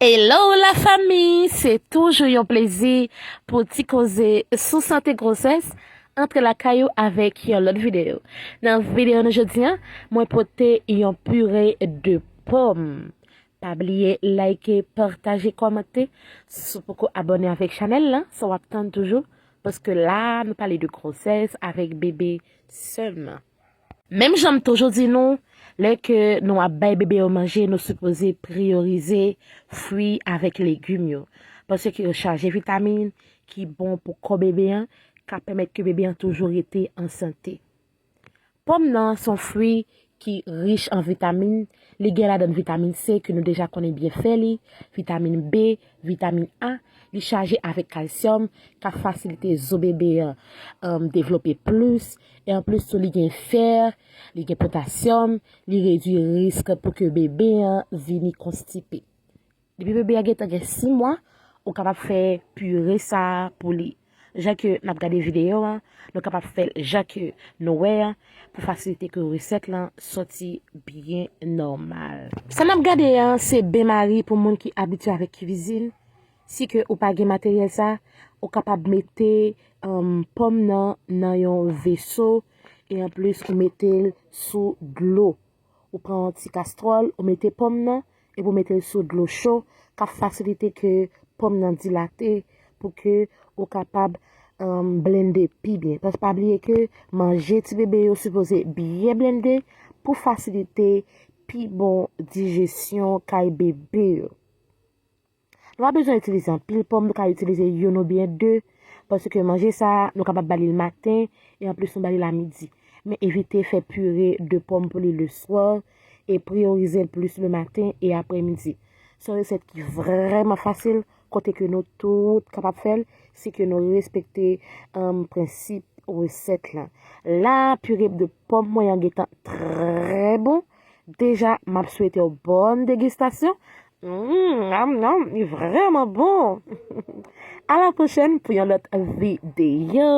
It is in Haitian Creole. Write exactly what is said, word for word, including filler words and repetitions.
Hello la fami, se toujou yon plezi pou ti koze sou sante gwosès, antre lakay ou avèk yon lòt videyo. Nan videyo nou jodi a, mwen pote yon pire de pòm. Pa bliye like, pataje, kòmante. Si w poko abòne avèk chanèl lan, sa w ap tann toujou, paske la nou pale de gwosès avèk bebe sèlman. Menm jan m toujou di nou, lè ke nou ap bay bebe yo manje, nou sipoze priyorize fwi avèk legim yo. Paske yo chaje vitamin ki bon pou kò bebe an, ka pèmèt ke bebe an toujou rete an sante. Pòm nan se yon fwi ki rich an vitamin, li gen ladan vitamin C ke nou deja konnen byenfè li, vitamin B, vitamin A, li chaje avèk kalsyòm, k ap fasilite zo bebe an um, devlope plis, e anplis tou li gen fè, li gen potasyòm, li redui risk pou ke bebe an vini konstipe. Depi bebe a gentan gen sis mwa, ou kapab fè pire sa a pou li. Jan ke n ap gade videyo a, nou kapab fè l jan ke nou wè a, pou fasilite ke resèt lan sòti byen nòmal. Sa n ap gade a, se benmari pou moun ki abitye avèk kwizin. Si ke ou pa gen materyèl sa, ou kapab mete um, pòm nan nan yon veso, e anplis ou mete l sou dlo. Ou pran yon ti kastwòl, ou mete pòm nan, epi ou mete l sou dlo cho, k ap fasilite ke pòm nan dilate, pou ke ou kapab um, blende pi byen. Paske pa bliye ke manje ti bebe yo sipoze byen blende pou fasilite pi bon dijesyon kay bebe yo. Nou pa bezwen itilize anpil pòm, nou ka itilize youn oubyen de, paske manje sa a, nou kapab ba li l maten, e anplis nou ba li l a midi. Men evite fè pire de pòm pou li leswa, e priyorize l plis lematen e apremidi. Se yon resèt ki vrèman fasil, kote ke nou tout kapab fè l, si ke nou respekte um, prensip resèt lan. La, pire de pòm mwen an gentan trè bon. Deja, m ap swete w bòn degistasyon. Mm, nam, nam, li vrèman bon. A la pwochèn pou yon lòt videyo.